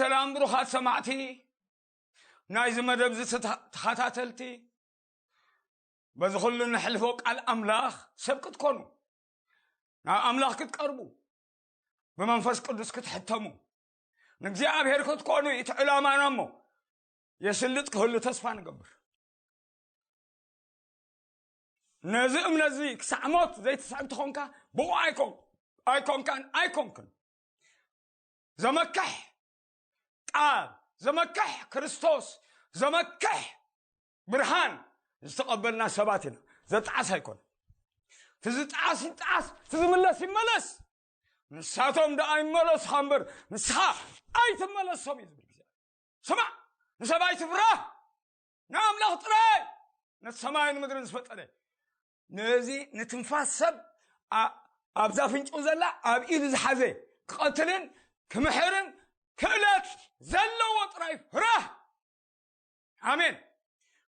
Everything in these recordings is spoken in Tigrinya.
ሰላም ብሩኻት ሰማዕቲ ናይዚ መደብ እዚ ተታ- ተኸታተልቲ፣ በዚ ኩሉ ንሕልፎ ቃል ኣምላኽ ሰብ ክትኮኑ፣ ናብ ኣምላኽ ክትቀርቡ፣ ብመንፈስ ቅዱስ ክትሕተሙ፣ ንእግዚኣብሔር ክትኮኑ እቲ ዕላማና እሞ የስልጥ ክህሉ ተስፋ ንገብር። ነዚ እምነት እዚ ክሳዕ ሞት ዘይትስዕብ ተኾንካ ብኡ ኣይኮን ኣይኮንካን ኣይኮንክን። ዘመክሕ ቃል፣ ዘመክሕ ክርስቶስ፣ ዘመክሕ ብርሃን ዝተቐበልና ሰባት ኢና። ዘጣዓስ ኣይኮነ። እቲ ዝጣዓስ ይጣዓስ፣ እቲ ዝምለስ ይመለስ። ንሳቶም ደኣ ይመለሱኻ እምበር ንስኻ ኣይትመለሶም እዩ ዝብል እግዚኣብሔር። ስማዕ፣ ንሰብ ኣይትፍራህ፣ ንኣምላኽ ጥራይ፣ ነቲ ሰማይን ምድርን ዝፈጠረ። ነዚ ንትንፋስ ሰብ ኣ- ኣብዛ ፍንጭው ዘላ ኣብ ኢዱ ዝሓዘ ክቐትልን ክምሕርን ክእለት ዘለዎ ጥራይ ፍራህ። ኣሜን።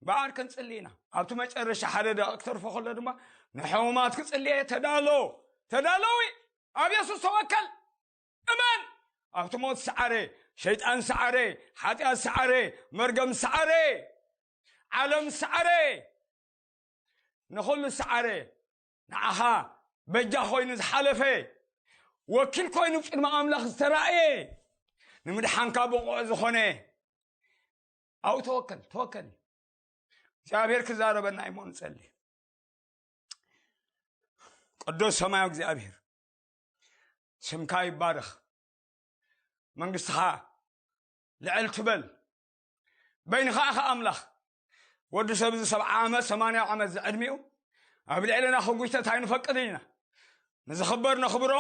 በኣር ክንጽሊ ኢና። ኣብቲ መጨረሻ ሓደ ደቂቕ ክተርፎ ከሎ ድማ ንሕሙማት ክጽልየ ተዳሎ ተዳለዊ። ኣብ የሱስ ተወከል፣ እመን። ኣብቲ ሞት ሰዓረ፣ ሸይጣን ሰዓረ፣ ሓጢኣት ሰዓረ፣ መርገም ሰዓረ፣ ዓለም ሰዓረ፣ ንኹሉ ሰዓረ። ንዓኻ በጃ ኮይኑ ዝሓለፈ፣ ወኪል ኮይኑ ቅድሚ ኣምላኽ ዝተራእየ፣ ንምድሓንካ ብቑዕ ዝኾነ ኣብኡ ተወከል፣ ተወከል። እግዚኣብሔር ክዛረበና እሞ ንጸሊ። ቅዱስ ሰማያዊ እግዚኣብሔር፣ ስምካ ይባረኽ፣ መንግስትኻ ልዕል ትበል። በይንኻ ኢኻ ኣምላኽ። ወዲ ሰብ እዚ ሰብዓ ዓመት ሰማንያ ዓመት ዝዕድሚኡ ኣብ ልዕልና ክጉተት ኣይንፈቅድን ኢና። ንዝኽበር ነኽብሮ፣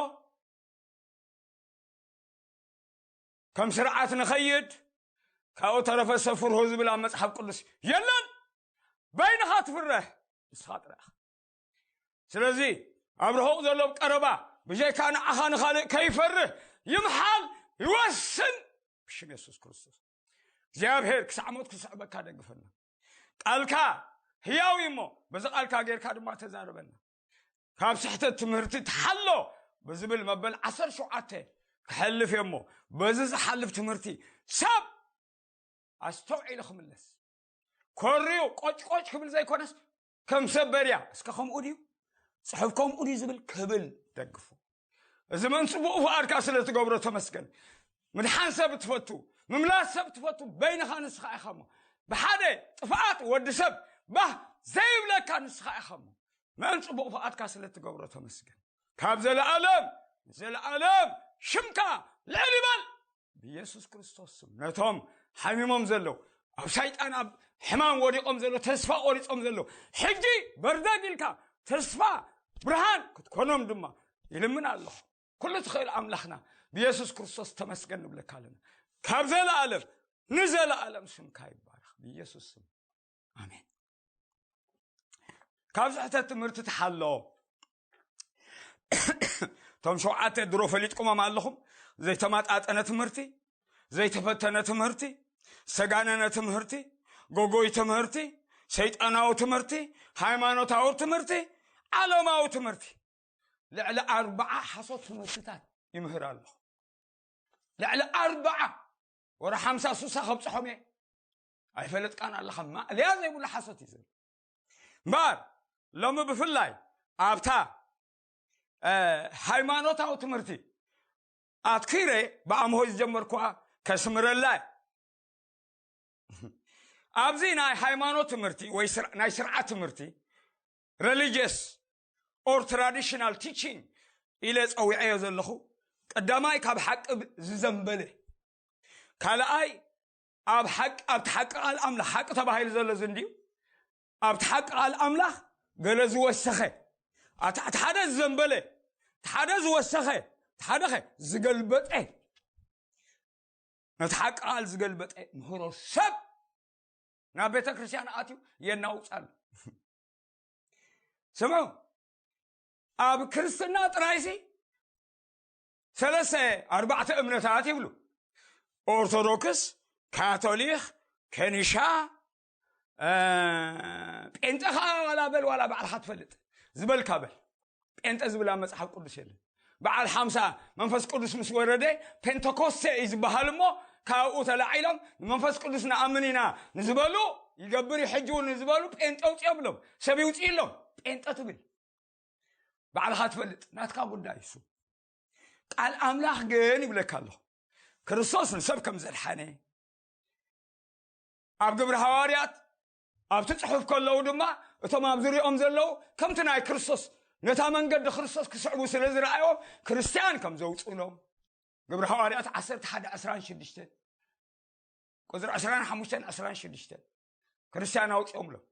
ከም ስርዓት ንኸይድ። ካብኡ ተረፈ ሰብ ፍርሁ ዝብል ኣብ መጽሓፍ ቅዱስ የለን። በይንኻ ትፍረህ ንስኻ ጥራሕ። ስለዚ ኣብ ርሑቕ ዘሎ ቀረባ ብጀካ ንዓኻ ንኻልእ ከይፈርህ ይምሓል ይወስን ብሽም የሱስ ክርስቶስ። እግዚኣብሔር ክሳዕ ሞት ክስዕበካ ደግፈና። ቃልካ ህያው እዩ እሞ በዚ ቃልካ ጌርካ ድማ ተዛርበና። ካብ ስሕተት ትምህርቲ ተሓሎ ብዝብል መበል ዓሰርተ ሸውዓተ ክሐልፍ እየ እሞ በዚ ዝሓልፍ ትምህርቲ ሰብ ኣስተውዒሉ ክምለስ፣ ኮርዩ ቆጭቆጭ ክብል ዘይኮነስ ከም ሰብ በርያ፣ እስከ ከምኡ ድዩ? ጽሑፍ ከምኡ ድዩ ዝብል ክብል ደግፉ። እዚ መን ጽቡቕ ፍቓድካ ስለ ትገብሮ ተመስገን። ምድሓን ሰብ ትፈቱ፣ ምምላስ ሰብ ትፈቱ በይንኻ ንስኻ ኢኻ እሞ። ብሓደ ጥፍኣት ወዲ ሰብ ባህ ዘይብለካ ንስኻ ኢኻ እሞ። መን ጽቡቕ ፍቓድካ ስለ ትገብሮ ተመስገን። ካብ ዘለኣለም ንዘለኣለም ሽምካ ልዕል ይበል። ብየሱስ ክርስቶስ ስም ነቶም ሓሚሞም ዘለዉ፣ ኣብ ሰይጣን ኣብ ሕማም ወዲቖም ዘለዉ፣ ተስፋ ቆሪጾም ዘለዉ፣ ሕጂ በርደግ ኢልካ ተስፋ ብርሃን ክትኮኖም ድማ ይልምን ኣለኹ። ኩሉ ትኽእል ኣምላኽና ብየሱስ ክርስቶስ ተመስገን ንብለካ ኣለና። ካብ ዘለኣለም ንዘለኣለም ስምካ ይባረኽ ብየሱስ ስም። ኣሜን። ካብ ስሕተት ትምህርቲ ተሓሎ። እቶም ሸውዓተ ድሮ ፈሊጥኩሞም ኣለኹም። ዘይተመጣጠነ ትምህርቲ፣ ዘይተፈተነ ትምህርቲ፣ ዝተጋነነ ትምህርቲ፣ ጎጎይ ትምህርቲ፣ ሰይጣናዊ ትምህርቲ፣ ሃይማኖታዊ ትምህርቲ፣ ዓለማዊ ትምህርቲ። ልዕሊ ኣርባዓ ሓሶት ትምህርትታት ይምህር ኣለኹ። ልዕሊ ኣርባዓ ወረ ሓምሳ ሱሳ ከብፅሖም እየ። ኣይፈለጥካን ኣለኻ። ማእለያ ዘይብሉ ሓሶት እዩ ዘሎ። እምበኣር ሎሚ ብፍላይ ኣብታ ሃይማኖታዊ ትምህርቲ ኣትኪረ ብኣምሆይ ዝጀመርኩዋ ከስምረላ እየ። ኣብዚ ናይ ሃይማኖት ትምህርቲ ወይ ናይ ስርዓት ትምህርቲ፣ religious or traditional teaching ኢለ ፀዊዐዮ ዘለኹ፣ ቀዳማይ ካብ ሓቂ ዝዘንበለ፣ ካልኣይ ኣብ ሓቂ ኣብቲ ሓቂ ቃል ኣምላኽ ሓቂ ተባሂሉ ዘሎ እዚ እንድዩ። ኣብቲ ሓቂ ቃል ኣምላኽ ገለ ዝወሰኸ፣ ኣቲ ሓደ ዝዘንበለ፣ ሓደ ዝወሰኸ፣ ሓደ ኸ ዝገልበጠ፣ ነቲ ሓቂ ቃል ዝገልበጠ ምህሮ ሰብ ናብ ቤተ ክርስቲያን ኣትዩ የናውጻሉ። ስምዑ፣ ኣብ ክርስትና ጥራይሲ ሰለስተ ኣርባዕተ እምነታት ይብሉ። ኦርቶዶክስ፣ ካቶሊክ፣ ከኒሻ፣ ጴንጠ ኸዓ ዋላ በል፣ ዋላ ባዕልኻ ትፈልጥ ዝበልካ በል። ጴንጠ ዝብል ኣብ መጽሓፍ ቅዱስ የለን። በዓል ሓምሳ መንፈስ ቅዱስ ምስ ወረደ ፔንተኮስቴ እዩ ዝበሃል እሞ ካብኡ ተላዒሎም ንመንፈስ ቅዱስ ንኣምን ኢና ንዝበሉ ይገብር እዩ ሕጂ እውን ንዝበሉ ጴንጠ ውፅኦም ብሎም ሰብ ይውፅእሎም። ጴንጠ ትብል ባዕልኻ ትፈልጥ ናትካ ጉዳይ እሱ። ቃል ኣምላኽ ግን ይብለካ ኣለኹ ክርስቶስ ንሰብ ከም ዘድሓነ ኣብ ግብሪ ሃዋርያት ኣብቲ ጽሑፍ ከለዉ ድማ እቶም ኣብ ዙሪኦም ዘለዉ ከምቲ ናይ ክርስቶስ ነታ መንገዲ ክርስቶስ ክስዕቡ ስለ ዝረኣዮም ክርስትያን ከም ዘውፅእሎም ግብሪ ሃዋርያት ዓሰርተ ሓደ ዕስራን ሽዱሽተን ቁፅሪ ዕስራን ሓሙሽተን ዕስራን ሽዱሽተን ክርስትያን ኣውፅኦምሎም።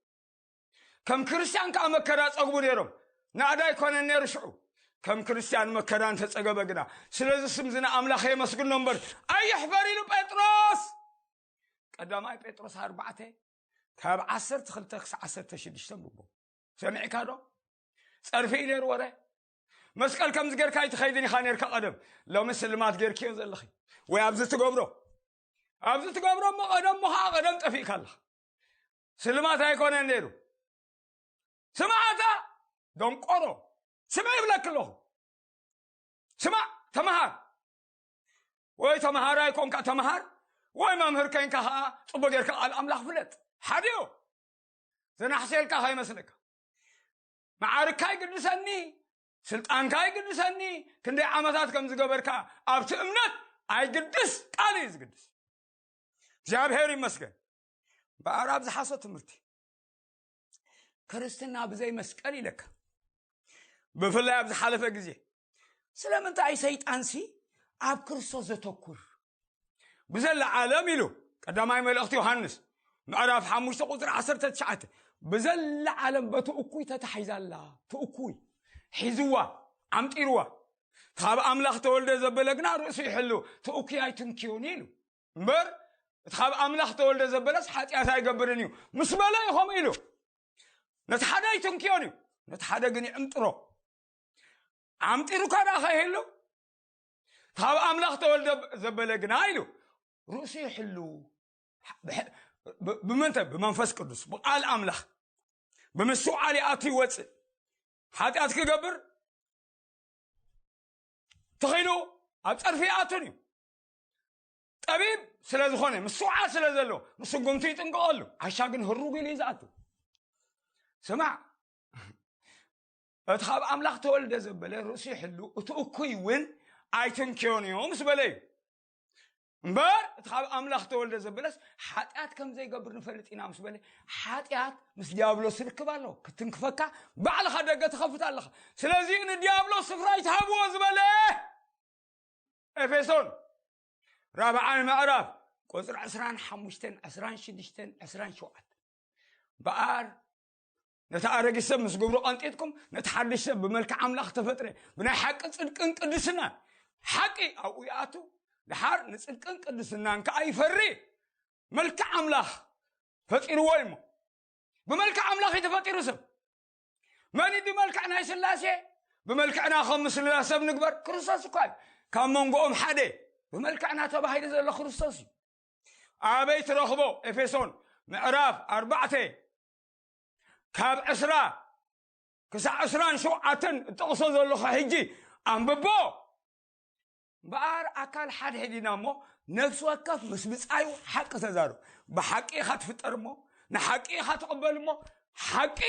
ከም ክርስትያን ከዓ መከራ ፀግቡ ነይሮም። ናእዳ ኣይኮነን ነይሩ ሽዑ። ከም ክርስትያን መከራ እንተፀገበ ግና ስለዚ ስም ዝና ኣምላኽ የመስግኖ እምበር ኣይሕፈር ኢሉ ጴጥሮስ። ቀዳማይ ጴጥሮስ ኣርባዕተ ካብ ዓሰርተ ክልተ ክሳዕ ዓሰርተ ሽዱሽተ ንብቦ። ሰሚዕካ ዶ? ጸርፊ እዩ ነይሩ ወረ። መስቀል ከምዚ ጌርካ ኣይትኸይድን ኢኻ ኔርካ ቀደም። ሎሚ ስልማት ጌርክዮ ዘለኺ ወይ ኣብዚ ትገብሮ ኣብዚ ትገብሮ እሞ ቀደም ሞ ከዓ ቀደም ጠፊእካ ኣለኻ። ስልማት ኣይኮነን ነይሩ። ስማዕታ ደንቆሮ ስምዕ ይብለክ ኣለኹ። ስማዕ ተመሃር ወይ ተመሃራይ ኮንካ ተመሃር ወይ መምህር ከይንካ ከዓ ፅቡቅ ጌርካ ቃል ኣምላኽ ፍለጥ። ሓዲዮ ዘናሕሴልካ ከይመስለካ። መዓርካ ይግድሰኒ፣ ስልጣንካ ይግድሰኒ፣ ክንደይ ዓመታት ከም ዝገበርካ ኣብቲ እምነት ኣይግድስ፣ ቃል እዩ ዝግድስ። እግዚኣብሔር ይመስገን። በኣር ኣብ ዝሓሶ ትምህርቲ ክርስትና ብዘይ መስቀል ኢለካ። ብፍላይ ኣብ ዝሓለፈ ግዜ ስለምንታይ ሰይጣንሲ ኣብ ክርስቶስ ዘተኩር ብዘላ ዓለም ኢሉ ቀዳማይ መልእኽቲ ዮሃንስ ምዕራፍ ሓሙሽተ ቁፅሪ ዓሰርተ ትሽዓተ ብዘላ ዓለም በቲ እኩይ ተታሒዛላ። እቲ እኩይ ሒዝዋ ዓምጢርዋ። ካብ ኣምላኽ ተወልደ ዘበለ ግና ርእሱ ይሕሉ፣ እቲ እኩይ ኣይትንክዮን ኢሉ። እምበር እቲ ካብ ኣምላኽ ተወልደ ዘበለስ ሓጢኣት ኣይገብርን እዩ ምስ በለ እዩ ከምኡ ኢሉ። ነቲ ሓደ ኣይትንክዮን እዩ፣ ነቲ ሓደ ግን ይዕምጥሮ። ዓምጢሩካ ደኣ ከይህሉ ካብ ኣምላኽ ተወልደ ዘበለ ግና ኢሉ ርእሱ ይሕሉ። ብመንተ? ብመንፈስ ቅዱስ ብቃል ኣምላኽ ብምስትውዓል ይኣቱ ይወፅእ። ሓጢኣት ክገብር ተኺሉ ኣብ ፀርፊ ይኣቱን እዩ። ጠቢብ ስለ ዝኾነ ምስትውዓል ስለ ዘለዎ ንስጉምቱ ይጥንቀቐሉ። ዓሻ ግን ህሩግ ኢሉ እዩ ዝኣቱ። ስማዕ፣ እቲ ካብ ኣምላኽ ተወልደ ዘበለ ርእሱ ይሕሉ፣ እቲ እኩይ እውን ኣይትንክዮን እዩ ምስ በለ እዩ። እምበር እቲ ካብ ኣምላኽ ተወልደ ዘበለስ ሓጢኣት ከም ዘይገብር ንፈልጥ ኢና ምስ በለ፣ ሓጢኣት ምስ ዲያብሎስ ርክብ ኣለዎ። ክትንክፈካ ባዕልኻ ደገ ትኸፍት ኣለኻ። ስለዚ ንዲያብሎስ ስፍራ ኣይትሃብዎ ዝበለ ኤፌሶን ራብዓይ ምዕራፍ ቁፅሪ ዕስራን ሓሙሽተን ዕስራን ሽዱሽተን ዕስራን ሸውዓተን በኣር ነቲ ኣረጊት ሰብ ምስ ግብሩ ቀንጢጥኩም ነቲ ሓድሽ ሰብ ብመልክዕ ኣምላኽ ተፈጥረ ብናይ ሓቂ ፅድቅን ቅድስናን ሓቂ ኣብኡ ይኣቱ። ድሓር ንፅድቅን ቅድስናን ከዓ ይፈሪ። መልክዕ ኣምላኽ ፈጢርዎ እሞ ብመልክዕ ኣምላኽ እዩ ተፈጢሩ ሰብ። መን እዩ ብመልክዕ ናይ ስላሴ? ብመልክዕና ከም ምስልና ሰብ ንግበር ክርስቶስ እኳ እዩ። ካብ መንጎኦም ሓደ ብመልክዕና ተባሂሉ ዘሎ ክርስቶስ እዩ። ኣበይ ትረኽቦ? ኤፌሶን ምዕራፍ ኣርባዕተ ካብ ዕስራ ክሳዕ ዕስራን ሸውዓተን እጠቕሶ ዘለኹ ሕጂ ኣንብቦ። እምበኣር ኣካል ሓድሕድ ኢና እሞ ነፍሲ ወከፍ ምስ ብጻዩ ሓቂ ተዛረብ። ብሓቂ ኢኻ ትፍጠር እሞ ንሓቂ ኢኻ ትቕበል እሞ ሓቂ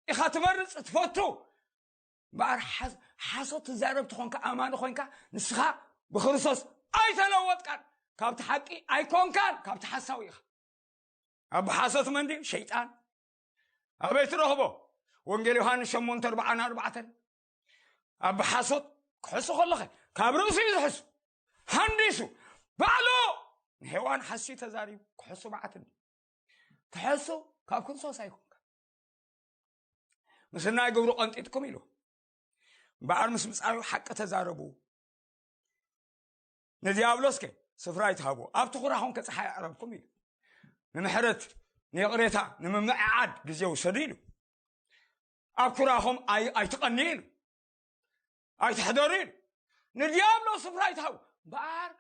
ኢኻ ትመርጽ ትፈቱ። እምበኣር ሓስ- ሓሶት ትዛረብ ትኾንካ ኣማኒ ኾንካ ንስኻ ብክርስቶስ ኣይተለወጥካን። ካብቲ ሓቂ ኣይኮንካን፣ ካብቲ ሓሳዊ ኢኻ። ኣብ ሓሶት መን ድዩ? ሸይጣን። ኣበይ ትረኽቦ? ወንጌል ዮሃንስ ሸሞንተ ኣርባዓን ኣርባዕተን ኣብ ሓሶት ክሕሱ ከለኸ ካብ ርእሱ እዩ ዝሕሱ። ሃንዲሱ ባዕሉ ንሄዋን ሓስዩ ተዛሪቡ ክሕሱ መዓት እንዲ ትሕሱ ካብ ክርስቶስ ኣይኮንካ። ምስ ናይ ግብሩ ቀንጢጥኩም ኢሉ እምበኣር ምስ ብጻዩ ሓቂ ተዛረቡ። ንዲያብሎስከ ስፍራ ኣይትሃቡ። ኣብ ትኹራኹም ከፀሓይ ኣዕረብኩም ኢሉ ንምሕረት ንይቕሬታ ንምምዕዓድ ግዜ ውሰዱ ኢሉ ኣብ ኩራኹም ኣይ- ኣይትቐንዩ ኢሉ ኣይትሕደሩ ኢሉ ንዲያብሎስ ስፍራ ኣይትሃቡ። እምበኣር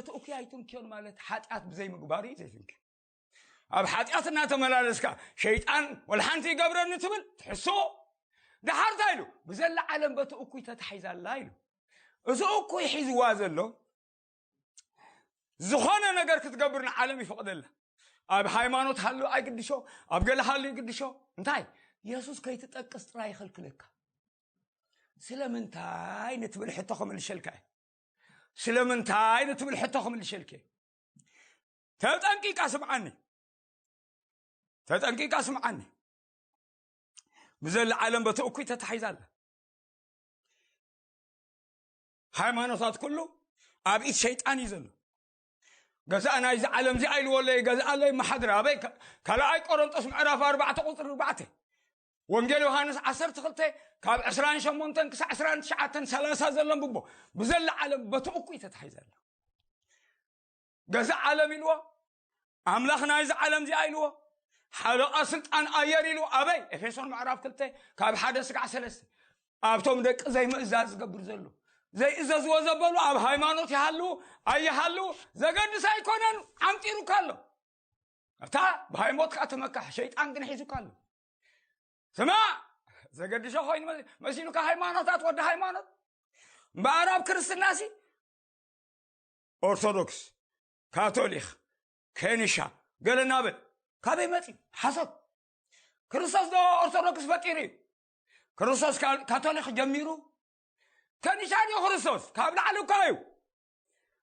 እቲ እኩይ ኣይትንክዮን ማለት ሓጢኣት ብዘይምግባር እዩ ዘይትንክዮ። ኣብ ሓጢኣት እናተመላለስካ ሸይጣን ወላ ሓንቲ ይገብረኒ ትብል ትሕስዎ። ደሓር እንታይ ኢሉ? ብዘላ ዓለም በቲ እኩይ ተታሒዛ ኣላ ኢሉ። እዚ እኩይ ሒዝዋ ዘሎ ዝኾነ ነገር ክትገብር ንዓለም ይፈቕደላ። ኣብ ሃይማኖት ሃሉ ኣይግድሾ፣ ኣብ ገለ ሃሉ ይግድሾ። እንታይ? የሱስ ከይትጠቅስ ጥራይ ይኸልክለካ። ስለምንታይ ንትብል ሕቶ ክምልሸልካ እየ። ስለምንታይ ንትብል ሕቶ ክምልሸልካ እየ። ተጠንቂቃ ስምዓኒ። ተጠንቂቃ ስምዓኒ። ብዘላ ዓለም በቲ እኩይ ተታሒዛ ኣላ። ሃይማኖታት ኩሉ ኣብ ኢድ ሸይጣን እዩ ዘሎ። ገዛእ ናይዚ ዓለም እዚኣ ኢልዎ ኣሎ፣ ገዛእ ኣሎ ይመሓድር። ኣበይ? ካ-፣ ካልኣይ ቆሮንጦስ ምዕራፍ ኣርባዕተ ቁፅሪ ኣርባዕተ። ወንጌል ዮሃንስ ዓሰርተ ክልተ ካብ ዕስራን ሸሞንተን ክሳዕ ዕስራን ትሽዓተን ሰላሳ ዘሎ ኣንብቦ። ብዘላ ዓለም በቲ እኩይ ተታሒዛ ኣላ። ገዛእ ዓለም ኢልዎ፣ ኣምላኽ ናይዚ ዓለም እዚኣ ኢልዎ፣ ሓለቓ ስልጣን ኣየር ኢልዎ። ኣበይ? ኤፌሶን ምዕራፍ ክልተ ካብ ሓደ ስጋዕ ሰለስተ። ኣብቶም ደቂ ዘይምእዛዝ ዝገብር ዘሎ፣ ዘይእዘዝዎ ዘበሉ ኣብ ሃይማኖት ይሃልዉ ኣይሃልዉ ዘገድስ ኣይኮነን፣ ዓምጢሩካ ኣሎ። ኣብታ ብሃይሞትካ ተመካሕ፣ ሸይጣን ግን ሒዙካ ኣሎ። ስማ፣ ዘገድሾ ኮይኑ መሲ-፣ መሲሉካ ሃይማኖታት ወዲ ሃይማኖት። እምበኣር ኣብ ክርስትናሲ ኦርቶዶክስ፣ ካቶሊክ፣ ከኒሻ፣ ገለ እናበል ካበይ መፂ? ሓሶት። ክርስቶስ ዶ ኦርቶዶክስ ፈጢሩ እዩ? ክርስቶስ ካ-፣ ካቶሊክ ጀሚሩ? ከኒሻ ድዩ ክርስቶስ? ካብ ላዕሊ እኳ እዩ።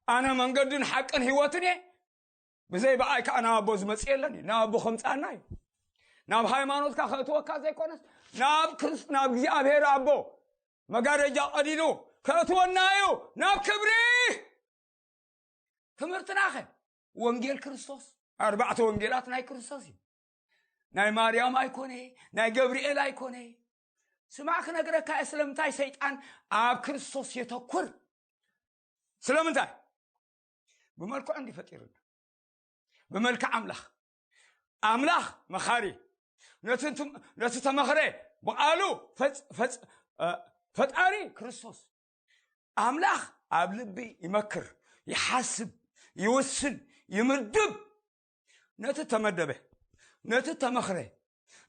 ኣነ መንገድን ሓቅን ህይወትን እየ፣ ብዘይ ብኣይ ከዓ ናብ ኣቦ ዝመፅእ የለን እዩ። ናብ ኣቦ ከምፃና እዩ። ናብ ሃይማኖትካ ከእትወካ ዘይኮነስ ናብ ክርስ-፣ ናብ እግዚኣብሔር ኣቦ መጋረጃ ቀዲዱ ከእትወና እዩ ናብ ክብሪ። ትምህርትናኸ? ወንጌል ክርስቶስ፣ ኣርባዕተ ወንጌላት ናይ ክርስቶስ እዩ። ናይ ማርያም ኣይኮነ፣ ናይ ገብርኤል ኣይኮነ። ስማዕ ክነግረካ እየ ስለምንታይ ሰይጣን ኣብ ክርስቶስ የተኩር። ስለምንታይ? ብመልክዑ እንዲ ፈጢሩና፣ ብመልክዕ ኣምላኽ። ኣምላኽ መኻሪ፣ ነቲ እንትም-፣ ነቲ ተመኽረ ብቓሉ ፈጽ-፣ ፈጽ-፣ እ፣ ፈጣሪ ክርስቶስ። ኣምላኽ ኣብ ልቢ ይመክር፣ ይሓስብ፣ ይውስን፣ ይምድብ። ነቲ ተመደበ፣ ነቲ ተመኽረ፣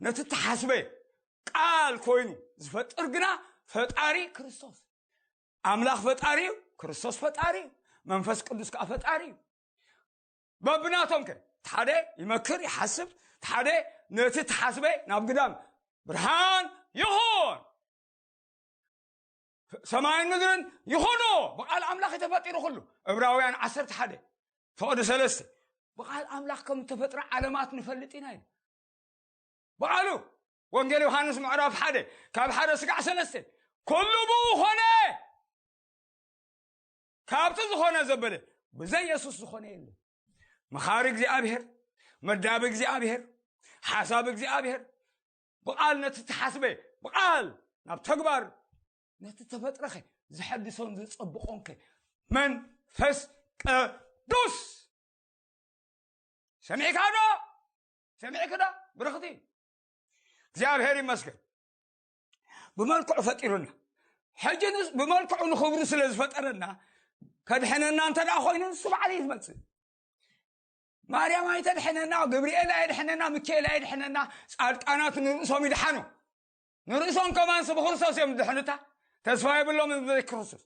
ነቲ ተሓስበ ቃል ኮይኑ ዝፈጥር ግና ፈጣሪ ክርስቶስ። ኣምላኽ ፈጣሪ እዩ፣ ክርስቶስ ፈጣሪ እዩ፣ መንፈስ ቅዱስ ከዓ ፈጣሪ እዩ። በብናቶም ከ፣ እቲ ሓደ ይመክር፣ ይሓስብ፣ እቲ ሓደ ነቲ ተሓስበ ናብ ግዳም ብርሃን ይኹን፣ ሰማይን ምድርን ይኹኑ፣ ብቓል ኣምላኽ እዩ ተፈጢሩ ኩሉ። ዕብራውያን ዓሰርተ ሓደ ፍቕዲ ሰለስተ፣ ብቓል ኣምላኽ ከም እተፈጥረ ዓለማት ንፈልጥ ኢና ኢሉ። ብቓሉ፣ ወንጌል ዮሃንስ ምዕራፍ ሓደ ካብ ሓደ ስጋዕ ሰለስተ፣ ኩሉ ብኡ ኾነ፣ ካብቲ ዝኾነ ዘበለ፣ ብዘይ የሱስ ዝኾነ የለን። መኻሪ እግዚኣብሔር፣ መዳቢ እግዚኣብሔር፣ ሓሳብ እግዚኣብሔር፣ ብቓል ነቲ ተሓስበ፣ ብቓል ናብ ተግባር ነቲ ተፈጥረኸ ዝሐድሶን ዝጸብቖንከ መንፈስ ቅዱስ። ሰሚዕካ ዶ? ሰሚዕክ ዶ? ብርኽቲ። እግዚኣብሔር ይመስገን። ብመልክዑ ፈጢሩና። ሕጂ ንስ-፣ ብመልክዑ ንኽብሩ ስለ ዝፈጠረና፣ ከድሕነና እንተ ደኣ ኮይኑ ንሱ ባዕሉ እዩ ዝመጽእ። ማርያም ኣይተድሕነና፣ ገብርኤል ኣየድሕነና፣ ሚካኤል ኣየድሕነና፣ ጻድቃናት ንርእሶም ይድሓኑ። ንርእሶም ከማንስ ብክርስቶስ እዮም ዝድሕኑታ። ተስፋ የብሎምን ብዘይ ክርስቶስ።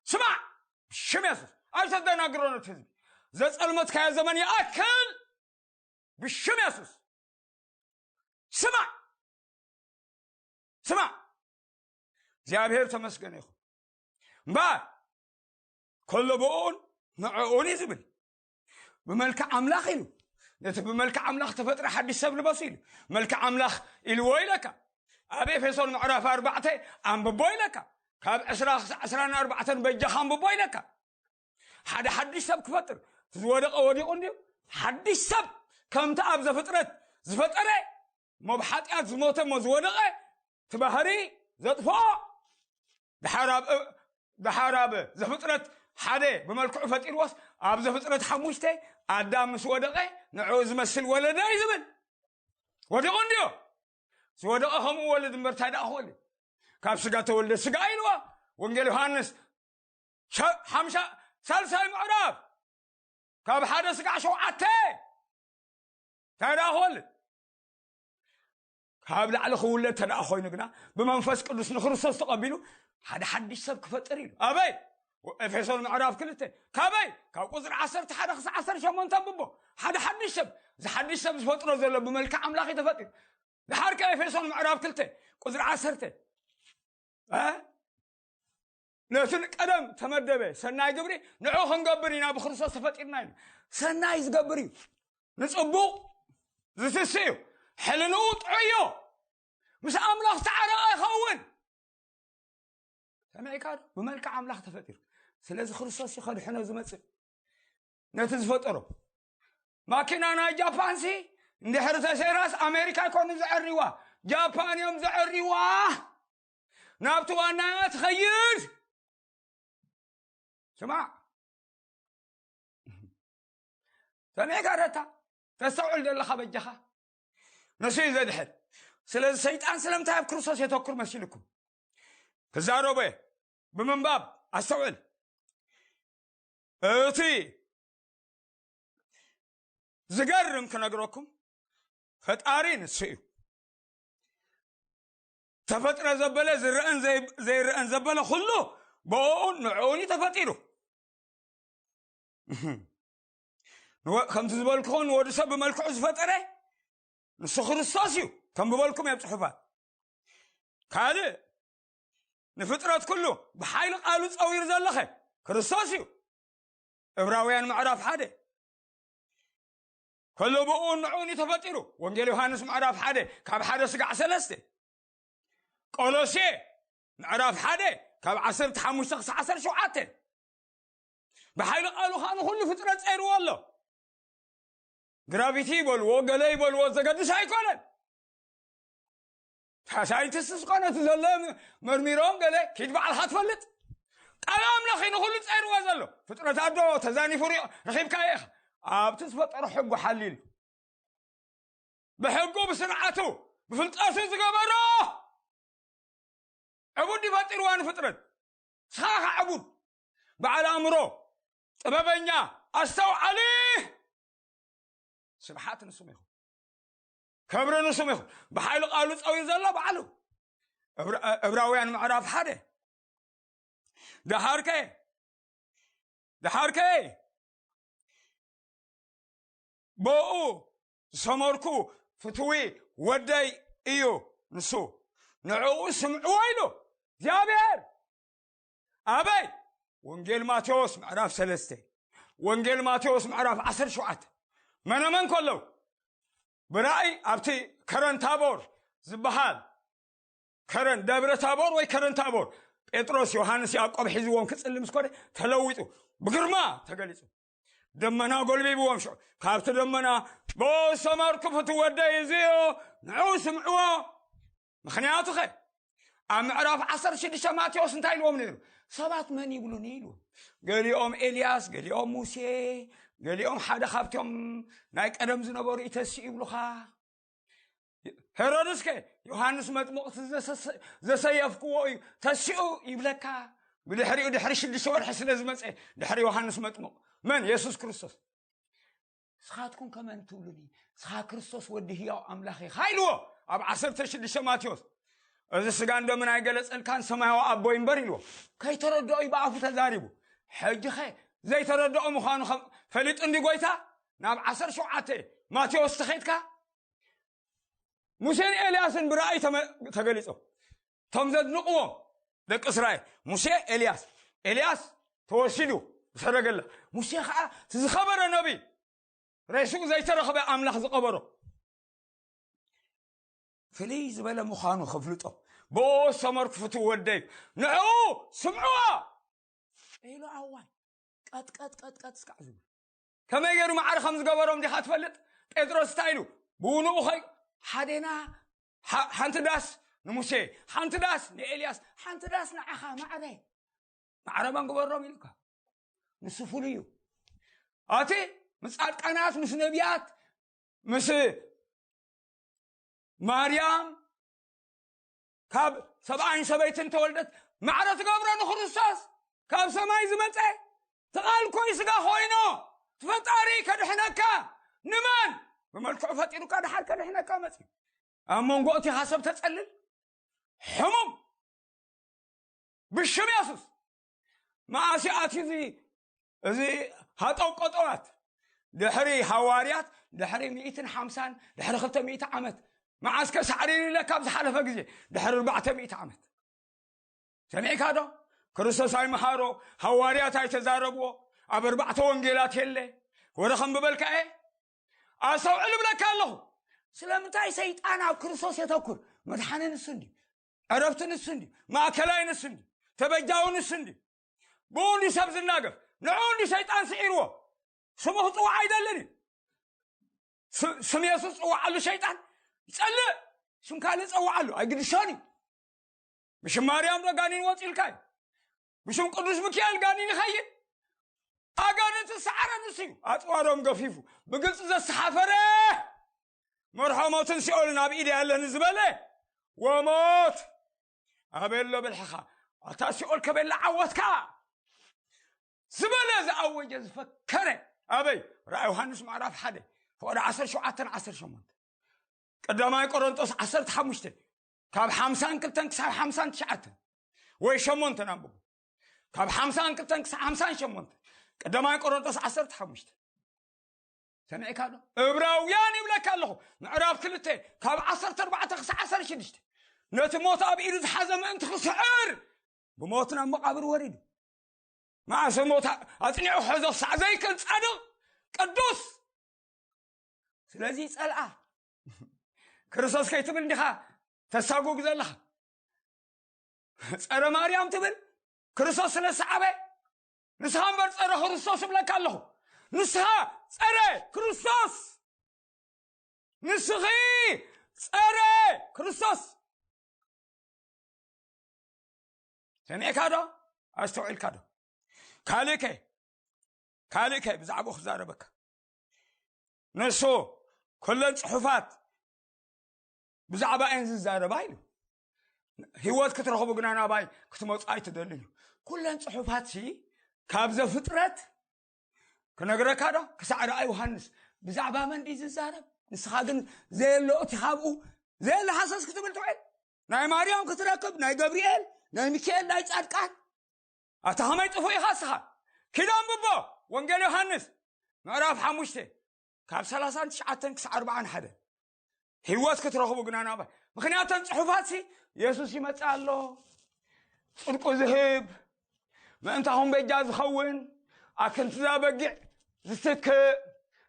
ስማዕ፣ ብሽም የሱስ ኣይተደናግሮ ነቲ ህዝቢ። ዘጸልመትካዮ ዘመን ይኣክል። ብሽም የሱስ ስማዕ፣ ስማዕ። እግዚኣብሔር ተመስገነ ይኹን። እምበኣር ከሎ ብኡን ንዕኡን እዩ ዝብል። ብመልክዕ ኣምላኽ ኢሉ፣ ነቲ ብመልክዕ ኣምላኽ ተፈጥረ ሓድሽ ሰብ ልበሱ ኢሉ። መልክዕ ኣምላኽ ኢልዎ ኢለካ። ኣብ ኤፌሶን ምዕራፍ ኣርባዕተ ኣንብቦ ኢለካ። ካብ ዕስራ ክሳዕ ዕስራን ኣርባዕተን በጃኻ ኣንብቦ ኢለካ። ሓደ ሓድሽ ሰብ ክፈጥር፣ እቲ ዝወደቐ ወዲቑ እንድዩ። ሓድሽ ሰብ ከምቲ ኣብ ዘፍጥረት ዝፈጠረ፣ እሞ ብሓጢኣት ዝሞተ፣ እሞ ዝወደቐ፣ እቲ ባህሪ ዘጥፍኦ፣ ድሓር ኣብ፣ ድሓር ኣብ ዘፍጥረት ሓደ ብመልክዑ ፈጢርዎስ፣ ኣብ ዘፍጥረት ሓሙሽተ ኣዳም ምስ ወደቐ ንዕኡ ዝመስል ወለደ እዩ ዝብል። ወዲቑ እንድዮ። ዝወደቐ ከምኡ ወልድ እምበር እንታይ ደኣ ክወልድ? ካብ ስጋ ተወልደ ስጋ ኢልዋ። ወንጌል ዮሃንስ ሸ-፣ ሓምሻ፣ ሳልሳይ ምዕራፍ ካብ ሓደ ስጋዕ ሸውዓተ እንታይ ደኣ ክወልድ? ካብ ላዕሊ ክውለድ እንተ ደኣ ኮይኑ ግና ብመንፈስ ቅዱስ ንክርስቶስ ተቐቢሉ ሓደ ሓድሽ ሰብ ክፈጥር ኢሉ። ኣበይ? ኤፌሶን ምዕራፍ ክልተ። ካበይ? ካብ ቁፅሪ ዓሰርተ ሓደ ክሳዕ ዓሰርተ ሸሞንተ ኣንብቦ። ሓደ ሓድሽ ሰብ፣ እዚ ሓድሽ ሰብ ዝፈጥሮ ዘሎ ብመልክዕ ኣምላኽ እዩ ተፈጢሩ። ድሓር ከ ኤፌሶን ምዕራፍ ክልተ ቁፅሪ ዓሰርተ፣ እ? ነቲ ቀደም ተመደበ ሰናይ ግብሪ ንዑ ክንገብር ኢና ብክርስቶስ ተፈጢርና ኢሉ። ሰናይ ዝገብር እዩ፣ ንፅቡቕ ዝትስ እዩ፣ ሕልንኡ ጥዑይ እዩ፣ ምስ ኣምላኽ ተዓረቐ ይኸውን። ሰሚዕካ ዶ? ብመልክዕ ኣምላኽ ተፈጢሩ። ስለዚ ክርስቶስ እዩ ከድሕኖ ዝመፅእ። ነቲ ዝፈጠሮ ማኪና ናይ ጃፓንሲ እንድሕሪ ተሰይራስ ኣሜሪካ ይኮኑ ዘዕርይዋ፣ ጃፓን እዮም ዘዕርይዋ። ናብቲ ዋናያ ትኸይድ። ስማዕ፣ ሰሚዕካ ረታ፣ ተስተውዕል ዘለኻ በጃኻ። ንሱ እዩ ዘድሕን። ስለዚ ሰይጣን ስለምንታይ ኣብ ክርስቶስ የተኩር መሲልኩም? ክዛረቦ እየ። ብምንባብ ኣስተውዕል። እቲ ዝገርም ክነግረኩም፣ ፈጣሪ ንሱ እዩ። ተፈጥረ ዘበለ ዝረአን ዘይ-፣ ዘይረአን ዘበለ ኩሉ ብኦኡን ንዕኡን እዩ ተፈጢሩ። ንወ-፣ ከምቲ ዝበልኩኹም ንወዲ ሰብ ብመልክዑ ዝፈጠረ ንሱ ክርስቶስ እዩ። ከም ዝበልኩም ኣብ ጽሑፋት። ካልእ ንፍጥረት ኩሉ ብሓይሊ ቃሉ ጸዊሩ ዘለኸ ክርስቶስ እዩ። ዕብራውያን ምዕራፍ ሓደ። ከሎ ብኡን ንዑን እዩ ተፈጢሩ። ወንጌል ዮሃንስ ምዕራፍ ሓደ ካብ ሓደ ስጋዕ ሰለስተ። ቆሎሴ ምዕራፍ ሓደ ካብ ዓሰርተ ሓሙሽተ ክሳዕ ዓሰርተ ሸውዓተ። ብሓይሊ ቃሉ ኸኣ ንኹሉ ፍጥረት ጸይርዎ ኣሎ። ግራቪቲ ይበልዎ፣ ገለ ይበልዎ፣ ዘገድስ ኣይኮነን። ሳይንቲስት ዝኾነ እቲ ዘሎ መርሚሮም ገለ ኪድ ባዕልኻ ትፈልጥ። ቃል ኣምላኽ እዩ ንኹሉ ጸይርዎ ዘሎ። ፍጥረታት ዶ ተዛኒፉ ሪኦ ረኺብካዮ ኢኻ? ኣብቲ ዝፈጠሮ ሕጉ ሓሊሉ። ብሕጉ፣ ብስርዓቱ፣ ብፍልጠቱ ዝገበሮ ዕቡድ እዩ ፈጢርዋ ንፍጥረት። ንስኻ ኢኻ ዕቡድ። በዓል ኣእምሮ፣ ጥበበኛ፣ ኣስተውዓሊ። ስብሓት ንስም ይኹን። ክብሪ ንስም ይኹን። ብሓይሊ ቃሉ ጸዊሩ ዘሎ ባዕሉ። እብራ-፣ እብራውያን ምዕራፍ ሓደ። ደሓርከ፣ ደሓርከ፣ ብኡ ዝሰመርኩ ፍትዊ ወደይ እዩ ንሱ፣ ንዕኡ ስምዕዎ ኢሉ እግዚኣብሔር። ኣበይ? ወንጌል ማቴዎስ ምዕራፍ ሰለስተ፣ ወንጌል ማቴዎስ ምዕራፍ ዓሰርተ ሸውዓተ። መነመን ከለዉ? ብራእይ ኣብቲ ከረን ታቦር ዝበሃል፣ ከረን ደብረ ታቦር ወይ ከረን ታቦር፣ ጴጥሮስ፣ ዮሃንስ፣ ያዕቆብ ሒዝዎም ክጽሊ ምስ ኮደ ተለዊጡ ብግርማ ተገሊጹ። ደመና ጎልቢብዎም። ሽዑ ካብቲ ደመና፣ "ብኡ ዝሰመርኩ ፍትው ወደይ እዚ እዩ፣ ንዕኡ ስምዕዎ።" ምኽንያቱ ኸ ኣብ ምዕራፍ ዓሰርተ ሽዱሽተ ማቴዎስ እንታይ ኢልዎም ነይሩ? ሰባት መን ይብሉኒ ኢልዎም። ገሊኦም ኤልያስ፣ ገሊኦም ሙሴ፣ ገሊኦም ሓደ ካብቶም ናይ ቀደም ዝነበሩ እዩ ተሲኡ ይብሉኻ። ሄሮድስከ ዮሃንስ መጥምቕ እቲ ዘሰ-፣ ዘሰየፍክዎ እዩ ተሲኡ ይብለካ። ብድሕሪኡ ድሕሪ ሽዱሽተ ወርሒ ስለ ዝመጸ ድሕሪ ዮሃንስ መጥምቕ መን? የሱስ ክርስቶስ። ንስኻትኩም ከመን ትብሉኒ? ንስኻ ክርስቶስ ወዲ ህያው ኣምላኽ ኢኻ ኢልዎ ኣብ ዓሰርተ ሽዱሽተ ማቴዎስ። እዚ ስጋን ደምን ኣይገለጸልካን ሰማያዊ ኣቦይ እምበር ኢልዎ። ከይተረድኦ እዩ ብኣፉ ተዛሪቡ። ሕጂኸ ዘይተረድኦ ምዃኑ ከም-፣ ፈሊጡ እንዲ ጎይታ ናብ ዓሰርተ ሸውዓተ ማቴዎስ ተኸይድካ ሙሴን ኤልያስን ብራእይ ተመ-፣ ተገሊጾም። እቶም ዘድንቕዎም ደቂ እስራኤል፣ ሙሴ፣ ኤልያስ፣ ኤልያስ ተወሲዱ ብሰረገላ፣ ሙሴ ኸዓ እቲ ዝኸበረ ነቢይ፣ ሬስኡ ዘይተረኽበ ኣምላኽ ዝቐበሮ፣ ፍልይ ዝበለ ምዃኑ ከፍልጦም፣ ብኡ ዝሰመርኩ ፍትው ወደይ፣ ንዕኡ ስምዕዎ ኢሉ ኣዋይ ቀጥቀጥ ቀጥቀጥ እስካዕ ዝብሉ። ከመይ ገይሩ ማዕረ ከም ዝገበሮም ዲኻ ትፈልጥ? ጴጥሮስ እንታይ ኢሉ? ብውንኡ ኸይ ሓዴና ሓ-፣ ሓንቲ ዳስ ንሙሴ፣ ሓንቲ ዳስ ንኤልያስ፣ ሓንቲ ዳስ ንዓኻ ማዕረ። ማዕረ መን ግበሮም ኢሉካ? ንሱ ፍሉይ እዩ። ኣቲ ምስ ጻድቃናት፣ ምስ ነቢያት፣ ምስ ማርያም ካብ ሰብኣይን ሰበይትን ተወልደት ማዕረ ትገብሮ ንክርስቶስ ካብ ሰማይ ዝመጸ እቲ ቃል ኮይ ስጋ ኮይኖ እቲ ፈጣሪ ከድሕነካ ንመን ብመልክዑ ፈጢሩካ ድሓር ከድሕነካ መጽዩ ኣብ መንጎ እቲኻ ሰብ ተጸልል ሕሙም ብሽም የሱስ መዓስ እዩ ኣትዩ እዚ፣ እዚ ሃጠው ቀጠዋት? ድሕሪ ሃዋርያት፣ ድሕሪ ሚእትን ሓምሳን፣ ድሕሪ ክልተ ሚእቲ ዓመት። መዓስ ከ ሳዕሪሩ ኢለ ካብ ዝሓለፈ ግዜ? ድሕሪ ኣርባዕተ ሚእቲ ዓመት። ሰሚዕካ ዶ? ክርስቶስ ኣይመሃሮ፣ ሃዋርያት ኣይተዛረብዎ፣ ኣብ ኣርባዕተ ወንጌላት የለ። ወረ ከም ብበልካ እየ ኣስተውዕል እብለካ ኣለኹ። ስለምንታይ ሰይጣን ኣብ ክርስቶስ የተኩር? መድሓኒ ንሱ እንዲ፣ ዕረፍቲ ንሱ እንዲ፣ ማእከላይ ንሱ እንዲ፣ ተበጃዊ ንሱ እንዲ። ብኡ እንዲ ሰብ ዝናገፍ፣ ንዕኡ እንዲ ሰይጣን ስዒርዎ። ስሙ ክጽዋዕ ኣይደልን እዩ። ስ-፣ ስም የሱስ ጽዋዓሉ ሰይጣን ይጸልእ። ስም ካልእ ጸዋዓሉ ኣይግድሾን እዩ። ብሽም ማርያም ዶ ጋኒን ወጺልካ እዩ? ብሽም ቅዱስ ሚካኤል ጋኒን ይኸይድ። ኣጋንንቲ ሰዓረ ንሱ እዩ። ኣጽዋሮም ገፊፉ ብግልጺ ዘሰሓፈረ፣ መርሖ ሞትን ሲኦልን ኣብ ኢደ ያለን ዝበለ፣ ወሞት ኣበሎ ብልሕኻ፣ ኣታ ሲኦል ከበላ ዓወትካ ዝበለ ዝኣወጀ ዝፈከረ። ኣበይ? ራእይ ዮሃንስ ምዕራፍ ሓደ ፍቕዲ ዓሰርተ ሸውዓተን ዓሰርተ ሸሞንተ። ቀዳማይ ቆሮንጦስ ዓሰርተ ሓሙሽተ ካብ ሓምሳን ክልተን ክሳብ ሓምሳን ትሽዓተን ወይ ሸሞንተን ኣንብቡ። ካብ ሓምሳን ክልተን ክሳብ ሓምሳን ሸሞንተ። ቀዳማይ ቆሮንጦስ ዓሰርተ ሓሙሽተ። ሰሚዕካ ዶ? እብራውያን ይብለካ ኣለኹ። ምዕራፍ ክልተ ካብ ዓሰርተ ኣርባዕተ ክሳብ ዓሰርተ ሽዱሽተ። ነቲ ሞት ኣብ ኢዱ ዝሓዘ ምእንቲ ክስዕር ብሞት ናብ መቓብር ወሪዱ። መዓስ ሞት ኣጽኒዑ ክሕዞ ክሳዕ ዘይክእል ጻድቕ ቅዱስ። ስለዚ ጸልኣ ክርስቶስ ከይትብል እንዲኻ ተሳጉግ ዘለኻ። ጸረ ማርያም ትብል ክርስቶስ ስለ ሰዓበ። ንስኻ እምበር ጸረ ክርስቶስ እብለካ ኣለኹ። ንስኻ ጸረ ክርስቶስ፣ ንስኺ ጸረ ክርስቶስ። ሰሚዕካ ዶ? ኣስተውዒልካ ዶ? ካልእከ ካልእከ ብዛዕባኡ ክዛረበካ። ንሱ ኩለን ጽሑፋት ብዛዕባ እየን ዝዛረባ ኢሉ። ህይወት ክትረኽቡ ግና ናባይ ክትመጹ ኣይትደልዩ። ኩለን ጽሑፋትሲ ካብ ዘፍጥረት ክነግረካ ዶ? ክሳዕ ራእይ ዮሃንስ ብዛዕባ መን ድዩ ዝዛረብ? ንስኻ ግን ዘየሎ እቲ ካብኡ ዘየለ ሃሰስ ክትብል ትውዕል። ናይ ማርያም ክትረክብ፣ ናይ ገብርኤል፣ ናይ ሚካኤል፣ ናይ ጻድቃን። ኣታ ኸመይ ጥፉእ ኢኻ እስኻ? ኪድ ኣንብቦ። ወንጌል ዮሃንስ ምዕራፍ ሓሙሽተ ካብ ሰላሳን ትሽዓተን ክሳዕ ኣርባዓን ሓደ። ህይወት ክትረኽቡ ግና ናባይ። ምኽንያት እተን ጽሑፋትሲ የሱስ ይመጽእ ኣሎ፣ ጽድቁ ዝህብ፣ ምእንታኹም በጃ ዝኸውን፣ ኣክንትዛ በጊዕ ዝትክእ፣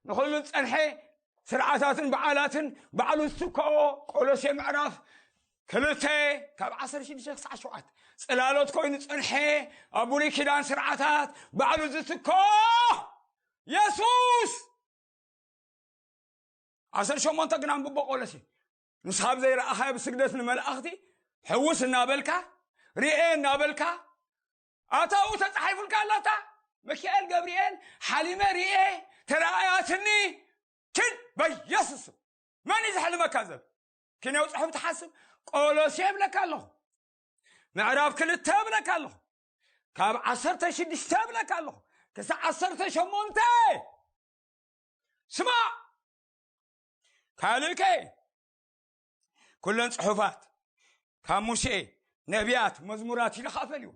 ንኹሉ ዝጸንሐ ስርዓታትን በዓላትን ባዕሉ ዝትክኦ። ቆሎሴ ምዕራፍ ክልተ ካብ ዓሰርተ ሽዱሽተ ክሳዕ ሸውዓተ። ጽላሎት ኮይኑ ጸንሐ፣ ኣብ ብሉይ ኪዳን ስርዓታት ባዕሉ ዝትክኦ የሱስ። ዓሰርተ ሸሞንተ ግን ኣንብቦ ቆሎሴ። ንስኻ ኣብ ዘይረኣኻዮ ብስግደት ንመላእኽቲ ሕውስ እናበልካ፣ ርኤ እናበልካ፣ ኣታ ኣብኡ ተጻሒፉልካ ኣላታ። ሚካኤል ገብርኤል ሓሊመ ርኤ፣ ተራእያትኒ። ኪድ በኢየሱስ ስም። መን እዩ ዘሕልመካ ዘሎ? ኪነው ጽሑፍ ትሓስብ። ቆሎሴ እብለካ ኣለኹ፣ ምዕራፍ ክልተ እብለካ ኣለኹ፣ ካብ ዓሰርተ ሽዱሽተ እብለካ ኣለኹ ክሳብ ዓሰርተ ሸሞንተ። ስማዕ። ካልእከ ኩለን ጽሑፋት ካብ ሙሴ፣ ነቢያት፣ መዝሙራት ኢሉ ከኣ ፈልዩ።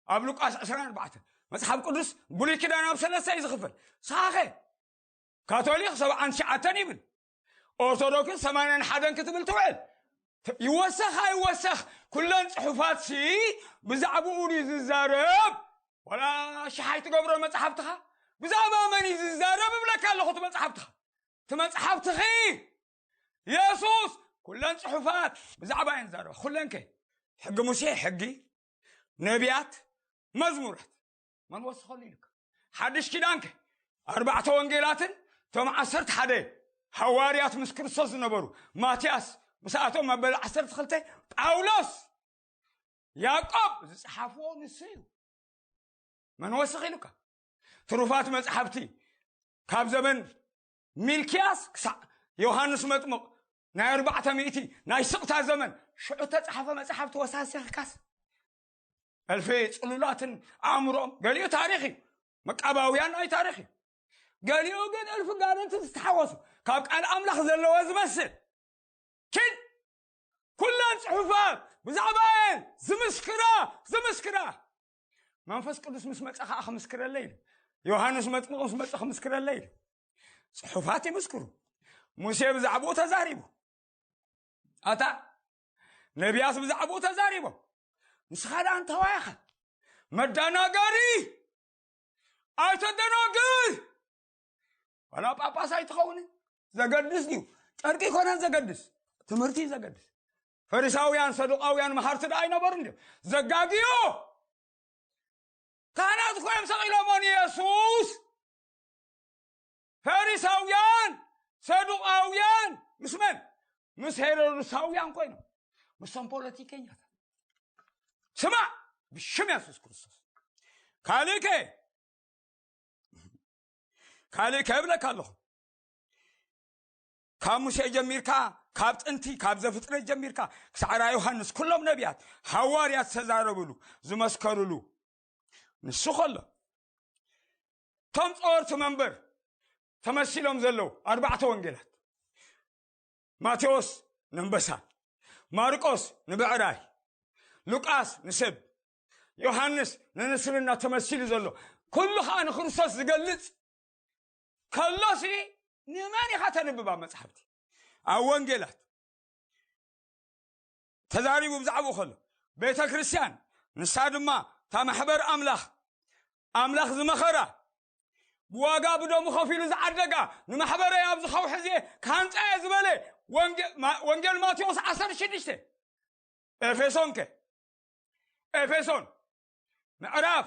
ኣብ ሉቃስ ዕስራን ኣርባዕተን። መጽሓፍ ቅዱስ ብሉይ ኪዳን ኣብ ሰለስተ እዩ ዝኽፈል። ንስኻኸ? ካቶሊክ ሰብዓን ትሽዓተን ይብል፣ ኦርቶዶክስ ሰማንያን ሓደን ክትብል ትውዕል። ት-፣ ይወሰኽ ኣይወሰኽ፣ ኩለን ጽሑፋትሲ ብዛዕባኡ ድዩ ዝዛረብ? ዋላ ሽሓይ ትገብሮ መጽሓፍትኻ፣ ብዛዕባ መን እዩ ዝዛረብ እብለካ ኣለኹ። እቲ መጽሓፍትኻ፣ እቲ መጽሓፍትኺ የሱስ ኩለን ጽሑፋት ብዛዕባ እየን ዝዛረባ። ኩለን ከ? ሕጊ ሙሴ፣ ሕጊ፣ ነቢያት፣ መዝሙራት። መን ወሰኸሉ ኢልካ? ሓድሽ ኪዳን ከ? ኣርባዕተ ወንጌላትን እቶም ዓሰርተ ሓደ ሃዋርያት ምስ ክርስቶስ ዝነበሩ፣ ማትያስ ምስኣቶም መበል ዓሰርተ ክልተ፣ ጳውሎስ፣ ያዕቆብ ዝጸሓፍዎ ንሱ እዩ። መን ወስኽ ኢሉካ? ትሩፋት መጽሓፍቲ ካብ ዘመን ሚልክያስ ክሳዕ ዮሃንስ መጥምቕ ናይ ኣርባዕተ ሚእቲ ናይ ስቕታ ዘመን፣ ሽዑ ተጻሕፈ መጽሓፍቲ ወሳሲኽካስ? እልፊ ጽሉላትን ኣእምሮም፣ ገሊኡ ታሪኽ እዩ፣ መቃባውያን ናይ ታሪኽ እዩ። ገሊኡ ግን እልፊ ጋንንቲ ዝተሓወሱ፣ ካብ ቃል ኣምላኽ ዘለዎ ዝመስል። ኪድ ኩለን ጽሑፋት ብዛዕባየን ዝምስክራ፣ ዝምስክራ። መንፈስ ቅዱስ ምስ መጸ ኸዓ ክምስክረለይ ኢሉ። ዮሃንስ መጥምቕ ምስ መጸ ክምስክረለይ ኢሉ። ጽሑፋት ይምስክሩ። ሙሴ ብዛዕባኡ ተዛሪቡ። ኣታ ነቢያት ብዛዕባኡ ተዛሪቦም። ንስኻ ደኣ እንተዋይ ኢኻ መዳናገሪ ኣይተደናግር። ዋላ ጳጳስ ኣይትኸውን። ዘገድስ ድዩ? ጨርቂ ይኮነን ዘገድስ፣ ትምህርቲ እዩ ዘገድስ። ፈሪሳውያን ሰዱቃውያን መሃርቲ ደኣ ኣይነበሩ እንዲ ዘጋግዮ። ካህናት እኮ እዮም ሰቒሎሞ ንየሱስ። ፈሪሳውያን ሰዱቃውያን ምስ መን? ምስ ሄሮድሳውያን ኮይኖም፣ ምስቶም ፖለቲከኛታት። ስማዕ፣ ብሽም የሱስ ክርስቶስ ካልእከ ካልእከ እብለካ ኣለኹ። ካብ ሙሴ ጀሚርካ፣ ካብ ጥንቲ ካብ ዘፍጥረት ጀሚርካ ክሳዕራ ዮሃንስ ኩሎም ነቢያት፣ ሃዋርያት ዝተዛረብሉ ዝመስከርሉ ንሱ ከሎ፣ እቶም ጸወርቲ መንበር ተመሲሎም ዘለዉ ኣርባዕተ ወንጌላት፣ ማቴዎስ ንኣንበሳ፣ ማርቆስ ንብዕራይ፣ ሉቃስ ንስብ፣ ዮሃንስ ንንስርና ተመሲሉ ዘሎ፣ ኩሉ ኸዓ ንክርስቶስ ዝገልጽ ከሎሲ፣ ንመን ኢኻ ተንብብ ኣብ መጽሓፍቲ? ኣብ ወንጌላት ተዛሪቡ ብዛዕባኡ ከሎ፣ ቤተ ክርስቲያን ንሳ ድማ እታ ማሕበር ኣምላኽ፣ ኣምላኽ ዝመኸራ፣ ብዋጋ ብደሙ ከፊሉ ዝዓደጋ፣ ንማሕበረይ ኣብዚ ኸውሒ እዚ ክሃንጻ እየ ዝበለ፣ ወንጌ-፣ ማ-፣ ወንጌል ማቴዎስ ዓሰርተ ሽዱሽተ። ኤፌሶን ከ? ኤፌሶን ምዕራፍ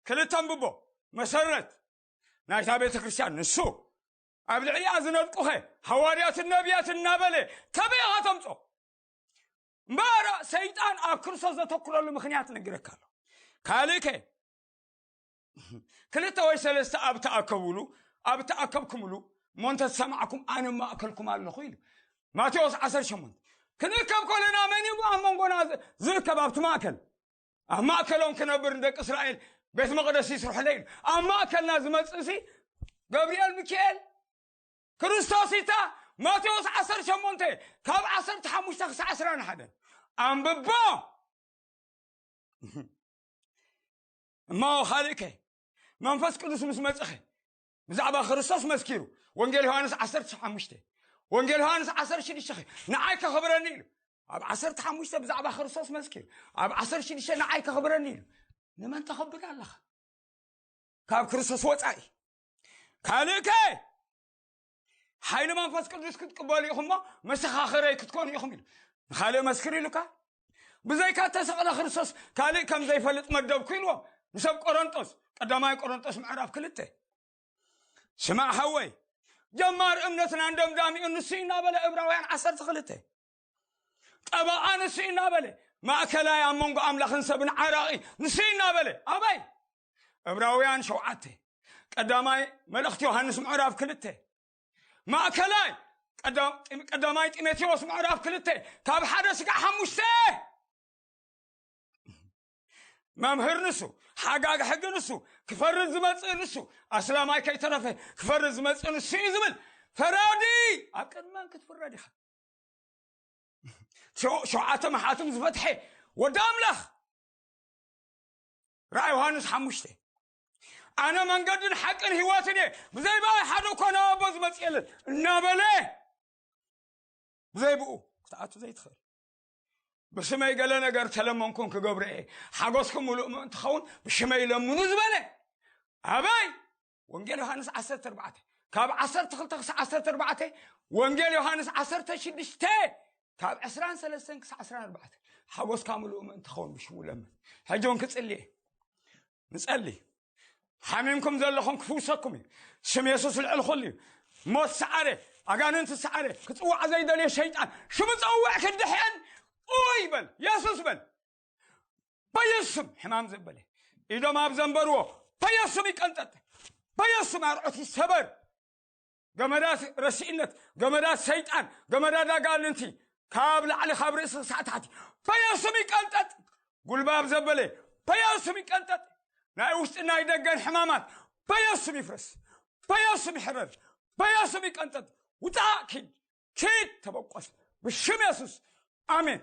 ክልተ ኣንብቦ። መሰረት ናይታ ቤተ ክርስቲያን ንሱ፣ ኣብ ልዕሊኣ ዝነድቁኸ ሃዋርያትን ነቢያትን እናበለ ከበይ ኢኻ ተምጾ? እምበኣር ሰይጣን ኣብ ክርስቶስ ዘተኩረሉ ምኽንያት ነግረካ ኣሎ። ካልእከ ክልተ ወይ ሰለስተ ኣብ ተኣከቡሉ፣ ኣብ ተኣከብኩምሉ፣ እሞ እንተ ተሰማዕኩም ኣነ ማእከልኩም ኣለኹ ኢሉ። ማቴዎስ ዓሰርተ ሸሞንተ። ክንእከብ ከለና መን እዩ ኣብ መንጎና ዝ-፣ ዝእከብ ኣብቲ ማእከል? ኣብ ማእከሎም ክነብር ንደቂ እስራኤል ቤት መቕደስ ይስርሑለይ ኢሉ። ኣብ ማእከልና ዝመጽእሲ ገብርኤል ሚካኤል ክርስቶስ ኢታ። ማቴዎስ ዓሰርተ ሸሞንተ ካብ ዓሰርተ ሓሙሽተ ክሳዕ ዕስራን ሓደን ኣንብቦ። እሞ ካልእከ መንፈስ ቅዱስ ምስ መጽኸ ብዛዕባ ክርስቶስ መስኪሩ። ወንጌል ዮሃንስ ዓሰርተ ሓሙሽተ፣ ወንጌል ዮሃንስ ዓሰርተ ሽዱሽተ ኸ ንዓይ ከኽብረኒ ኢሉ። ኣብ ዓሰርተ ሓሙሽተ ብዛዕባ ክርስቶስ መስኪሩ፣ ኣብ ዓሰርተ ሽዱሽተ ንዓይ ከኽብረኒ ኢሉ። ንመን ተኽብር ኣለኻ? ካብ ክርስቶስ ወጻኢ ካልእከ ሓይሊ መንፈስ ቅዱስ ክትቅበሉ ኢኹም እሞ መሰኻኽረይ ክትኮኑ ኢኹም ኢሉ። ንኻልእ መስክር ኢሉካ። ብዘይካ እተሰቕለ ክርስቶስ ካልእ ከም ዘይፈልጥ መደብኩ ኢልዎም ንሰብ ቆሮንጦስ። ቀዳማይ ቆሮንጦስ ምዕራፍ ክልተ። ስማዕ ሓወይ፣ ጀማር እምነትናን ደምዳሚኡ ንሱ እዩ እናበለ ዕብራውያን ዓሰርተ ክልተ። ጠበቓ ንሱ እዩ እናበለ፣ ማእከላይ ኣብ መንጎ ኣምላኽን ሰብን ዓራቒ ንሱ እዩ እናበለ። ኣበይ? ዕብራውያን ሸውዓተ። ቀዳማይ መልእኽቲ ዮሃንስ ምዕራፍ ክልተ። ማእከላይ ቀዳ-፣ ቀዳማይ ጢሞቴዎስ ምዕራፍ ክልተ ካብ ሓደ ስጋዕ ሓሙሽተ። መምህር ንሱ፣ ሓጋግ ሕጊ ንሱ፣ ክፈርድ ዝመጽእ ንሱ፣ ኣስላማይ ከይተረፈ ክፈርድ ዝመጽእ ንሱ እዩ ዝብል ፈራዲ። ኣብ ቅድሚ መን ክትፍረድ ኢኻ? ሸው-፣ ሸውዓተ መሓትም ዝፈትሐ ወዲ ኣምላኽ። ራእይ ዮሃንስ ሓሙሽተ። ኣነ መንገድን ሓቅን ህይወትን እየ፣ ብዘይ ብኣይ ሓደ እኳ ናብ ኣቦ ዝመጽእ የለን እናበለ፣ ብዘይ ብኡ ክትኣቱ ዘይትኽእል። ብስመይ ገለ ነገር ተለመንኩም ክገብሮ እየ፣ ሓጎስኩም ምሉእ ምእንቲ ኸውን ብሽመይ ለምኑ ዝበለ። ኣበይ? ወንጌል ዮሃንስ ዓሰርተ ኣርባዕተ፣ ካብ ዓሰርተ ክልተ ክሳብ ዓሰርተ ኣርባዕተ። ወንጌል ዮሃንስ ዓሰርተ ሽዱሽተ፣ ካብ ዕስራን ሰለስተን ክሳብ ዕስራን ኣርባዕተን። ሓጎስካ ምሉእ ምእንቲ ኸውን ብሽሙ ለምን። ሕጂ እውን ክጽሊ እየ። ንጸሊ። ሓሚምኩም ዘለኹም ክፍውሰኩም እዩ። ስም የሱስ ልዕሊ ኩሉ እዩ። ሞት ሰዓረ፣ ኣጋንንቲ ሰዓረ፣ ክጽዋዕ ዘይደልዮ ሸይጣን ሽሙ ጸውዕ ክድሕን። ኡይ በል፣ የሱስ በል። በየሱስ ስም ሕማም ዘበለ፣ ኢዶም ኣብ ዘንበርዎ በየሱስ ስም ይቀንጠጥ። በየሱስ ስም ኣርዑት ይሰበር። ገመዳት ረሲእነት፣ ገመዳት ሰይጣን፣ ገመዳት ኣጋንንቲ ካብ ላዕሊ ካብ ርእሲ ክሳዕ ታሕቲ በየሱስ ስም ይቀንጠጥ። ጉልባብ ዘበለ በየሱስ ስም ይቀንጠጥ። ናይ ውሽጢ ናይ ደገን ሕማማት በየሱስ ስም ይፍረስ። በየሱስ ስም ይሕረር። በየሱስ ስም ይቀንጠጥ። ውጣእ ኪድ፣ ኪድ ተበቆስ ብሽም የሱስ። ኣሜን።